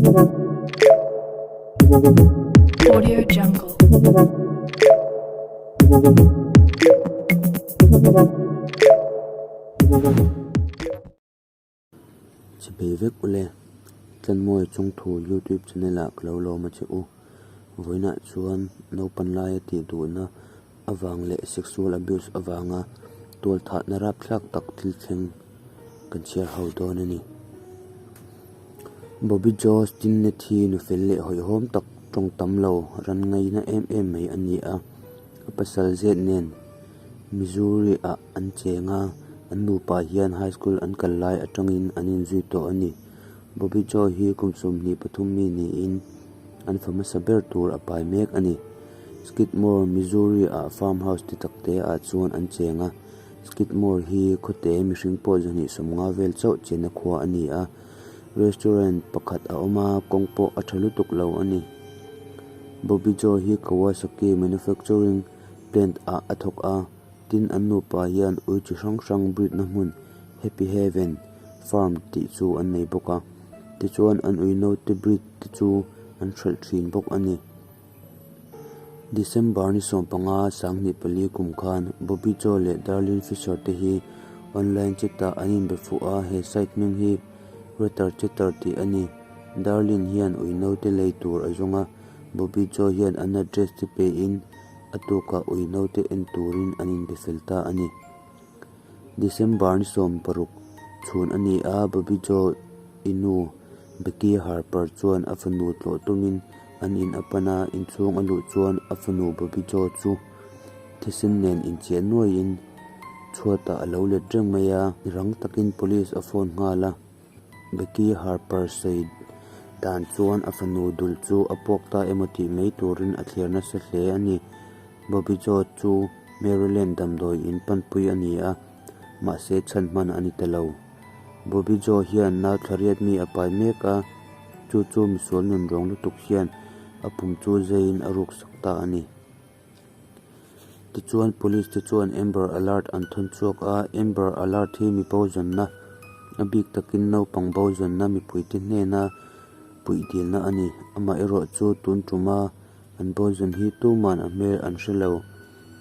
Audio Jungle. Chipei vek ule, Tlanmawi Chawngthu YouTube channel ah ka lo lawm a che u. Vawiinah chuan naupan laia tih duhna avang leh sexual abuse avanga tualthahna rapthlak tak thil thleng kan chhiar ho dawn a ni. Bobby Joe Stinnett hi nu fel leh hawihhawm tak tawng tam lo ran ngaina em em mai a ni a, a pasal zet nen Missouri ah an cheng a, an nupa hian high school an kal lai atangin an inzui tawh a ni. Bobby Joe hi kum 23 mi niin an fa hmasa ber tur a pai mek a ni. Skidmore, Missouri ah farm house ti tak te ah chuan an cheng a. Skidmore hi khawte mihring pawh 250 vel chauh chenna khua a ni a. Restaurant pakhat a awm a, kawng pawh a tha lutuk lo a ni. Bobby Joe hi Kawasaki Manufacturing plant ah a thawk a, tin an nupa hian ui chi hrang hrang breed na hmun Happy Haven Farm tih chu an nei bawk a. Tichuan an ui naute breed te chu an hralh thin bawk a ni. December ni 15 24 kum khan Bobby Joe leh Darlene Fisher te hi online chat ah an inbe fuh a, he site hming hi Ratter Chatter tih a ni. Darlene hian ui naute lei tur a zawng a, Bobby Joe hian an address te pein a tukah ui naute en turin an inbe fel ta a ni. December ni 16 chhun a ni a, Bobby Joe i nu Becky Harper chuan a fanu tlawh tumin an in a pan a, inchhung a luh chuan a fanu Bobby Joe chu thisen nen inchiah nuaiin chhuatah a lo let reng mai a, rang takin police a phone nghal a. Becky Harper sawi dan chuan a fanu dul chu a puak ta emaw tih mai turin a thlir nasa hle a ni. Bobby Joe chu Maryland damdawi in panpui a ni a, mahse chhan hman a ni ta lo. Bobby Joe hian nau thla riat mi a pai mek a, chu chu misual nun rawng lutuk hian a pum chu zeiin a ruksak ta a ni. Tichuan police te chuan Amber Alert an thawn chhuak a, Amber Alert hi mi bo zawnna, a bik takin naupang bo zawnna mipuite hnena puih dilna a ni. Amaherawhchu tun tuma an bo zawn hi tuman a hmel an hre lo,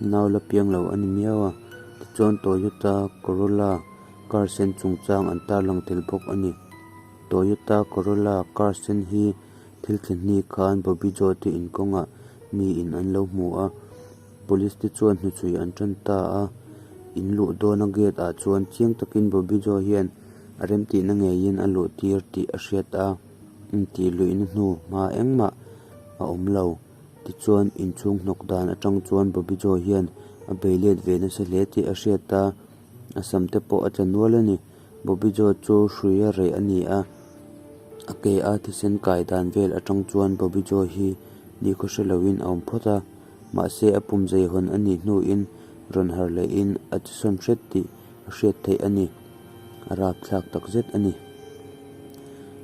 nau la piang lo a ni miau a. Tichuan Toyota Corolla car sen chungchang an tarlang tel bawk a ni. Toyota Corolla car sen hi thil thlen hni khan Bobby Joe te inkawngah miin an lo hmu a, police te chuan hnuchhui an tan ta a, in luh dawna gate ah chuan chiang takin Bobby Joe hian a remtihna ngeiin a luh tir tih a hriat a, intih luihna hnu hma engmah a awm lo. Tichuan inchhung hnawk dan atang chuan Bobby Joe hian a bei let ve nasa hle tih a hriat a, a sam te pawh a tla nual a ni. Bobby Joe chu hrui a reh a ni a, a ke a thisen kai dan vel atang chuan Bobby Joe hi nikhaw hre loin a awm phawt a, mahse a pum zeihawn a nih hnuin rawn har lehin a che sawn hret tih a hriat theih a ni, a rapthlak tak zet a ni.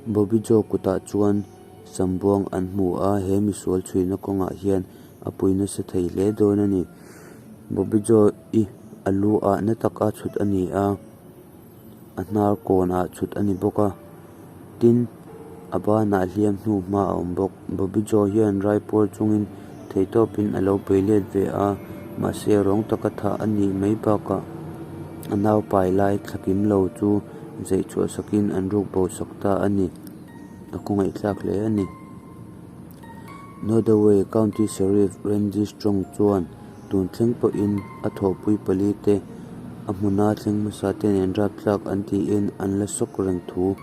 Bobby Joe kutah chuan sambuang an hmu a, he misual chhuina kawngah hian a pui nasa thei hle dawn a ni. Bobby Joe i a lu ah na taka chhut a ni a. a hnar kawnah chhut a ni bawk a tin a banah hliam hnu hma a awm bawk Bobby Joe hian raipuar chungin theihtawpin a lo bei let ve a mahse rawng taka thah a nih mai bakah a nau pai lai thla kim lo chu zeih chhuah sakin an ruk bo sak ta a ni a khawngaihthlak hle a ni. Nodaway County Sheriff Randy Strong chuan tun thleng pawhin a thawhpui pali te a hmuna thleng hmasa te nen rapthlak an tiin an la sawk reng thu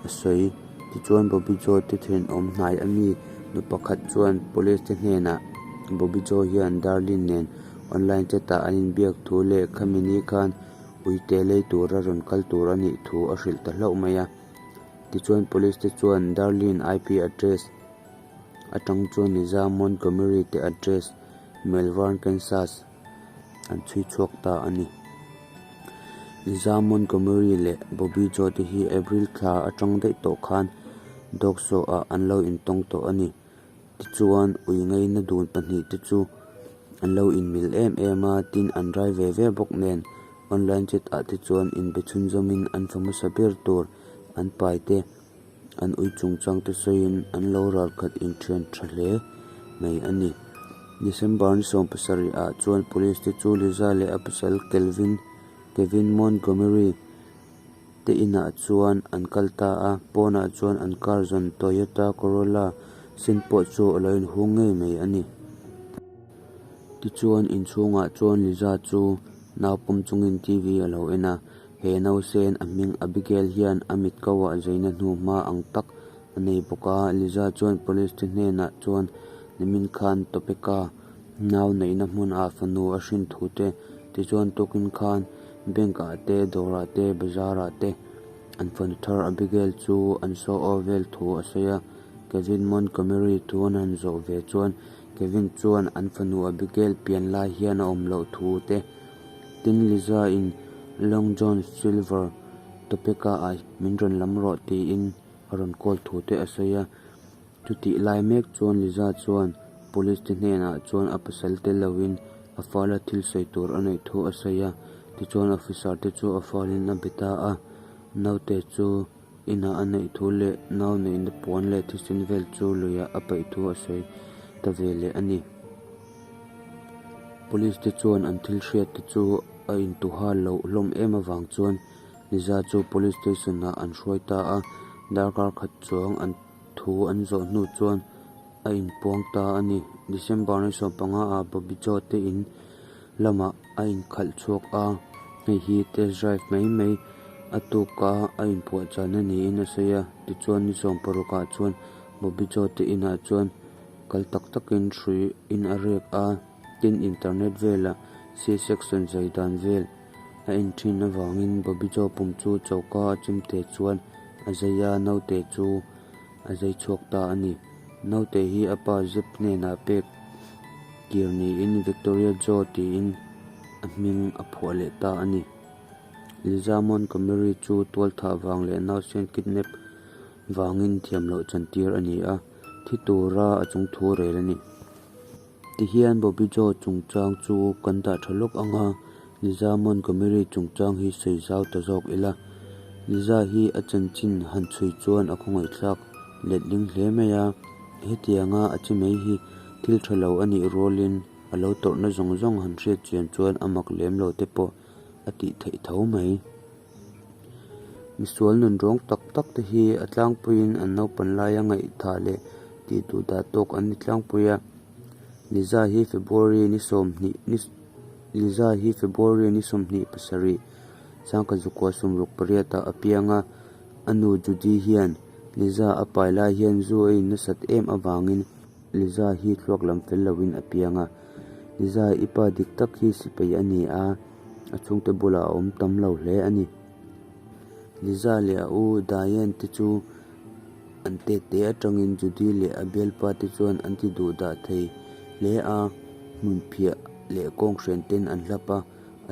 a sawi. Tichuan Bobby Joe te thenawm hnai a mi nu pakhat chuan police te hnenah Bobby Joe hian Darlene nen online chat ah an inbiak thu leh khami ni khan uite lei tura rawn kal tur a nih thu a hrilh ta hlauh mai a. Tichuan police te chuan Darlene IP address atang chuan Liza Montgomery te address Melbourne, Kansas an chhui chhuak ta a ni. Liza Montgomery leh Bobby Joe te hi April thla atang daih tawh khan dog show ah an lo intawng tawh a ni. Tichuan ui ngaina dun pahnih te chu an lo inmil em em a, tin an rai ve ve bawk nen online chat ah te chuan inbe chhunzawmin an fa hmasa ber tur an pai te. An ui chungchang te sawiin an lo ralkhat inthian tha hle mai a ni. December ni 70 ah chuan police te chu Liza leh a pasal Kelvin Kevin Montgomery te inah chuan an kal ta a, pawnah chuan an car zawn Toyota Corolla sen pawh chu a lo inhung ngei mai a ni. Tichuan inchhungah chuan Liza chu nau pawm chungin TV a lo en a, he nausen a hming Abigail hian a mit ko ah zaina hnu hma ang tak a nei bawk a, Liza chuan police te hnenah chuan nimin khan Topeka nau neihna hmunah fanu a hrin thu te tichuan tukin khan bank ah te dawr ah te bazar ah te an fanu thar Abigail chu an show off vel thu a sawi a, Kevin Montgomery thu an han zawh ve chuan Kevin chuan an fanu Abigail pian lai hian a awm loh thu te tin Liza in Long John Silver Topeka ah min rawn lam rawh tiin a rawn call thu te a sawi a. Chutih lai mek chuan Liza chuan police te hnenah chuan a pasal tel loin a fala thil sawi tur a neih thu a sawi a, tichuan officer te chu a falin a be ta a, naute chu inah a neih thu leh nau neihna puan leh thisen vel chu luiah a paih thu a sawi ta ve leh a ni. Police te chuan an thil hriat te chu a intuha loh hlawm em avang chuan Liza chu police station ah an hruai ta a, darkar khat chuang an thu an zawh hnu chuan a inpuang ta a ni. December ni 15 ah Bobby Joe te in lamah a inkhalh chhuak a, hei hi test drive mai mai a tuka a inpuahchahna niin a sawi a. Tichuan ni 16 ah chuan Bobby Joe te inah chuan kal tak takin hrui in a riak a, tin internet velah C-section zai dan vel a en thin avangin Bobby Joe pum chu choka a chemte chuan a zai a, naute chu a zai chhuak ta a ni. Naute hi a pa Zep hnenah pek kir niin Victoria Joe tiin a hming a phuah leh ta a ni. Liza Montgomery chu tualthah vang leh nausen kidnap vangin thiam loh chantir a ni a, thi tura a chungthu rel a ni. Tihian Bobby Joe chungchang chu kan dah tha lawk ang a, Liza Montgomery chungchang hi sawi zau ta zawk ila. Liza hi a chanchin han chhui chuan a khawngaihthlak letling hle mai a, hetianga a chi mai hi thil tha lo a nih rualin a lo tawrhna zawng zawng han hriat chian chuan a mak lem lo te pawh a tih theih tho mai. Misual nunrawng tak tak te hi a tlangpuiin an naupan laia ngaihthah leh tih duh dah tawk an ni tlangpui a. Liza hi February ni 20 ni Liza hi February ni 27 sangkazukua 68 ah a piang a, a nu Judy hian Liza a pai lai hian zu a in nasat em avangin Liza hi thluak lam fel loin a piang a. Liza i pa dik tak hi sipai a ni a. A chhungte bulah a awm tam lo hle a ni. Liza leh a u Diane te chu an tet te atangin Judy leh a bialpa te chuan an ti duh dah thei hle a, hmun phiah leh kawng hren ten an hlap a,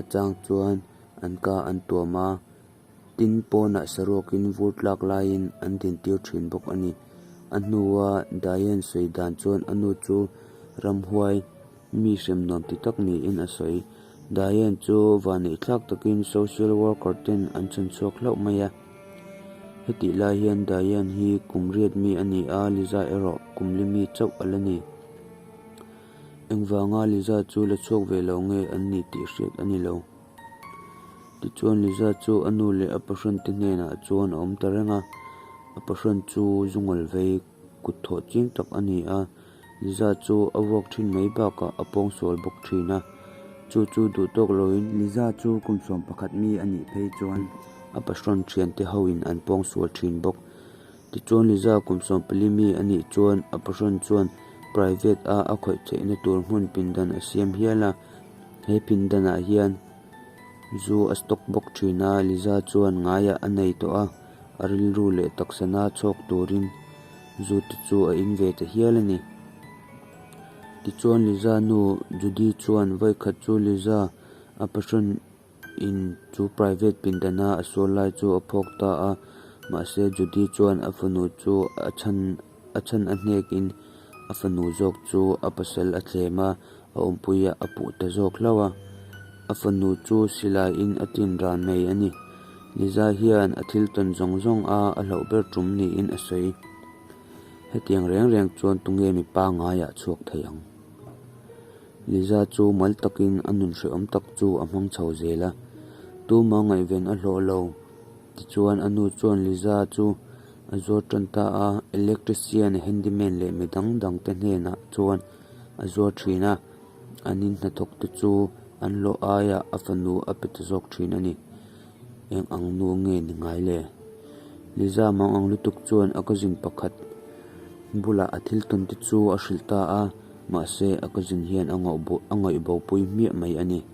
a chang chuan an ka an tuam a, tin pawnah saruakin vur tlak laiin an dintir thin bawk a ni. A hnua Diane sawi dan chuan a nu chu ramhuai mi hrem nuam ti tak niin a sawi. Diane chu vaneihthlak takin social worker ten an chhan chhuak hlauh mai a. Hetih lai hian Diane hi kum riat mi a ni a, Liza erawh kum li mi chauh a la ni. Engvanga Liza chu la chhuak ve lo nge an ni tih hriat a ni lo. Tichuan Liza chu a nu leh a pahrawn te hnenah chuan a awm ta reng a, a pahrawn chu zungawl vei kut thawh ching tak a ni a. Liza chu a vuak thin mai bakah a pawngsual bawk thin a, chu chu duh tawk loin Liza chu kum 11 mi a nih phei chuan a pahrawn thiante hoin an pawngsual thin bawk. Tichuan Liza kum 14 mi a nih chuan a pahrawn chuan private a a khawih theihna tur hmun pindan a siam hial a, he pindanah hian zu a stock bawk thin a, Liza chuan ngaiah a nei tawh a, a rilru leh taksana chhawk turin zu te chu a in ve ta hial a ni. Tichuan Liza nu Judy chuan vawikhat chu Liza a pahrawn in chu private pindana a sual lai chu a phawk ta a, mahse Judy chuan a fanu chu a chhan a chhan a hnekin a fanu zawk chu a pasal a thlem a, a awmpui a a puh ta zawk hlauh a. A fanu chu silai in a tin ran mai a ni. Liza hian a thil tawn zawng zawng a a hlauh ber tum niin a sawi. Hetiang reng reng chuan tunge mi pangaiah chhuak thei ang? Liza chu mal takin a nun hrehawm tak chu a hmang chho zel a, tuma ngaihven a hlawh lo. Tichuan a nu chuan Liza chu a zuar tan ta a, electrician, handyman leh mi dang dang te hnenah chuan a zuar thin a, an in hnathawk te chu an hlawh aiah a fanu a pe ta zawk thin a ni. Eng ang nu nge ni ngai le? Liza mang ang lutuk chuan a cousin pakhat bulah a thil tawn te chu a hrilh ta a, mahse a cousin hian a ngaihbopui hmiah mai a ni.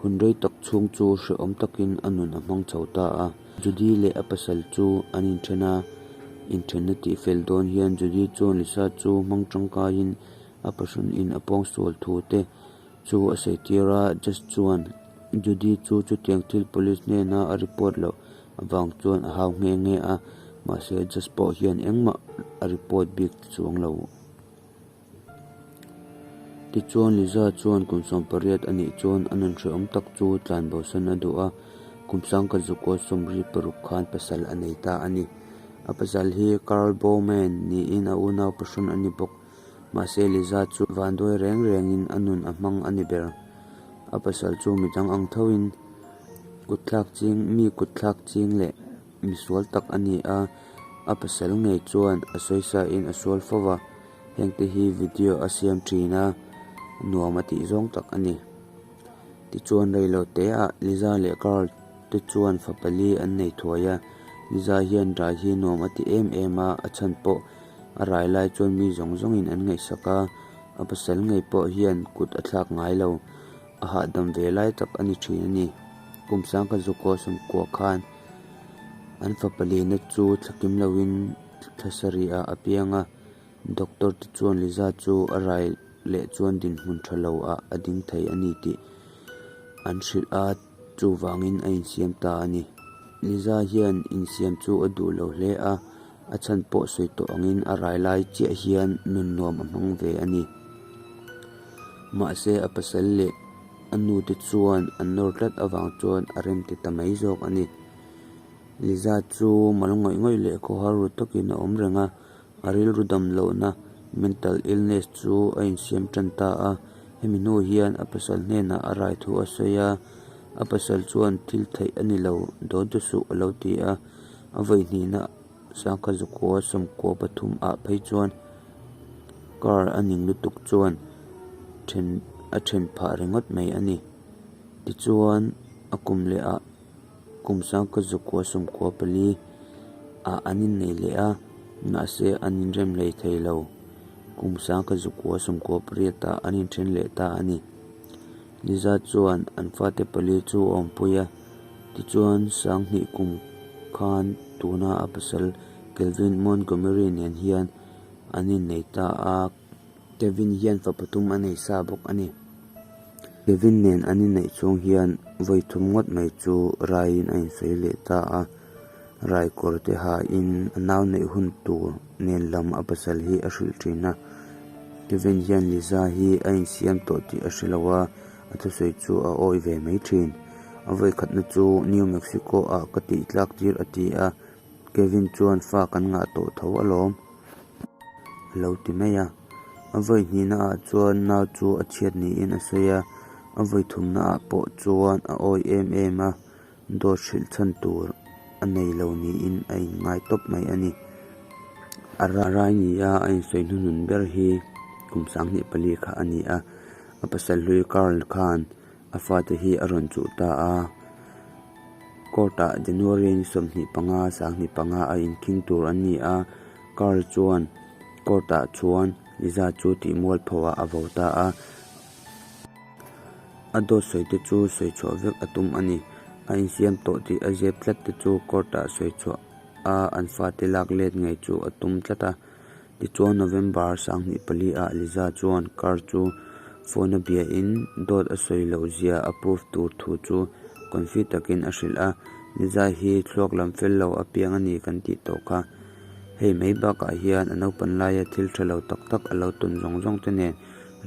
Hun rei tak chhung chu hrehawm takin a nun a hmang chho ta a. Judy leh a pasal chu an inthen a, inthenna tihfel dawn hian Judy chuan Lisa chu hmang tangkaiin a pahranin a pawngsual thu te chu a sawi tir a, Judge chuan Judy chu chutiang thil police hnena a report loh avang chuan a hau nghe nghe a, mahse Judge pawh hian engmah a report bik chuang lo. Tichuan Liza chuan kum 18 a nih chuan a nun hrehawm tak chu tlan bosan a duh a, kum sangkhat zukua 36 khan pasal a nei ta a ni. A pasal hi Carl Bowman niin a unau pahrawn a ni bawk. Mahse Liza chu vanduai reng rengin a nun a hmang a ni ber. A pasal chu midang ang thoin kutthlak ching mi kutthlak ching leh misual tak a ni a, a pasal ngei chuan a sawisain a sual fo va. Hengte hi video a siam thin a, nuam a tih zawng tak a ni. Tichuan reilo teah Liza leh Carl te chuan fa pali an nei thuai a, Liza hian rai hi nuam a ti em em a, a chhan pawh a rai lai chuan mi zawng zawngin an ngaihsak a, a pasal ngei pawh hian kut a thlak ngai lo, a hahdam ve lai tak a ni thin a ni. Kum sangkhat zukua sawmkua khan an fa palina chu thlakim loin thla sarih ah a piang a. Doctor te chuan Liza chu a rai leh chuan dinhmun tha lo ah a ding thei a ni tih an hrilh a, chuvangin a insiam ta a ni. Liza hian insiam chu a duh lo hle a, a chhan pawh sawi tawh angin a rai lai chiah hian nun nuam a hmang ve a ni. Mahse a pasal leh a nu te chuan an nawr tlat avang chuan a rem ti ta mai zawk a ni. Liza chu mal ngawih ngawih leh khawhar ru takin a awm reng a. A rilru dam lohna, mental illness, chu a insiam tan ta a. Hemi hnu hian a pasal hnenah a rai thu a sawi a, a pasal chuan thil theih a ni lo, dawn chu suh a lo ti a. A vawi hnihna sangkhat zakua sawmkua pathum ah phei chuan car a ning lutuk chuan then a then phah ringawt mai a ni. Tichuan a kum leh ah. Kum sangkhat zakua 94 ah an innei leh a, mahse an inrem hlei thei lo. Kum sangkhat zakua 98 ah an inthen leh ta a ni. Liza chuan an fate pali chu a awmpui a, tichuan sanghnih kum khan tuna a pasal Kelvin Montgomery nen hian an innei ta a. Kevin hian fa pathum a nei sa bawk a ni. Kevin nen an inneih chhung hian vawi thum ngawt mai chu raiin a insawi leh ta a, rai kawr te hain a nau neih hun tur nen lam a pasal hi a hrilh thin a. Kevin hian Liza hi a insiam tawh tih a hre lo a, a thusawi chu a awi ve mai thin. A vawi khatna chu New Mexico ah ka tih tlak tir a ti a, Kevin chuan fa kan ngah tawh tho alawm. A lo ti mai a. A vawi hnihna ah chuan nau chu a chhiat niin a sawi a, a vawi thumna ah pawh chuan a awi em em a, dawt hrilh chhan tur a nei lo niin a inngai tawp mai a ni. A rai ni a a insawi hnuhnun ber hi kum 24 kha a ni a, a pasal hlui Carl khan a fate hi a rawn chuh ta a. Court ah January ni 25 25 a inkhing tur an ni a, Carl chuan court ah chuan Liza chu tih mualpho ah a vo ta a. A dawt sawi te chu sawi chhuah vek a tum a ni. A insiam tawh tih a zep tlat te chu court ah sawi chhuah a an fate lak let ngei chu a tum tlat a. Tichuan November 24 ah Liza chuan Carl chu phone a bia in dawt a sawi loh zia a proof tur thu chu confi takin a hrilh a, Liza hi thluak lam fel lo a piang a ni kan tih tawh kha. Hei mai bakah hian a naupan laia thil tha lo tak tak a lo tawn zawng zawng te nen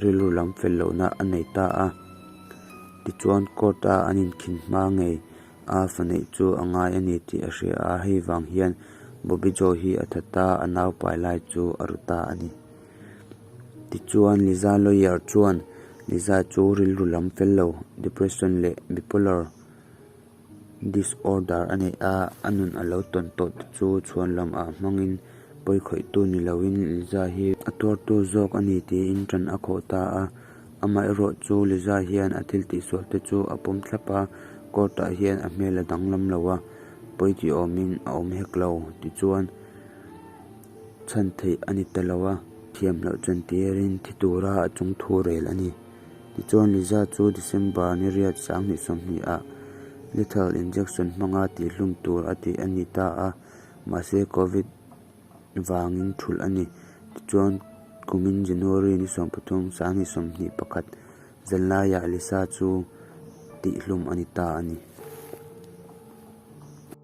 rilru lam fel lohna a nei ta a. Tichuan court a an inkhin hma ngei. a, fa neih chu a ngai a ni tih a hria a, hei vang hian Bobby Joe hi a that a, a nau pai lai chu a ru ta a ni. Tichuan Liza lawyer chuan Liza chu rilru lam fel lo, depression leh bipolar disorder a nei a, a nun a lo tawn tawh te chu chhuan lam ah hmangin pawi khawihtu ni loin Liza hi a tuartu zawk a ni tiin ṭan a khawh ta a. Amaherawh chu Liza hian a thil tihsual te chu a pawm thlap a, court ah hian a hmel a danglam lo a, pawi tih awmin a awm hek lo tichuan chhan theih a ni ta lo a, thiam loh chan tirin thi tura a chung thu rel a ni. Tichuan Liza chu December ni riat 2020 ah lethal injection hmanga tihhlum tur a tih a ni ta a, mahse Covid vangin thulh a ni. Tichuan kumin January ni 13 2021 zanlaiah Lisa chu tihhlum a ni ta a ni.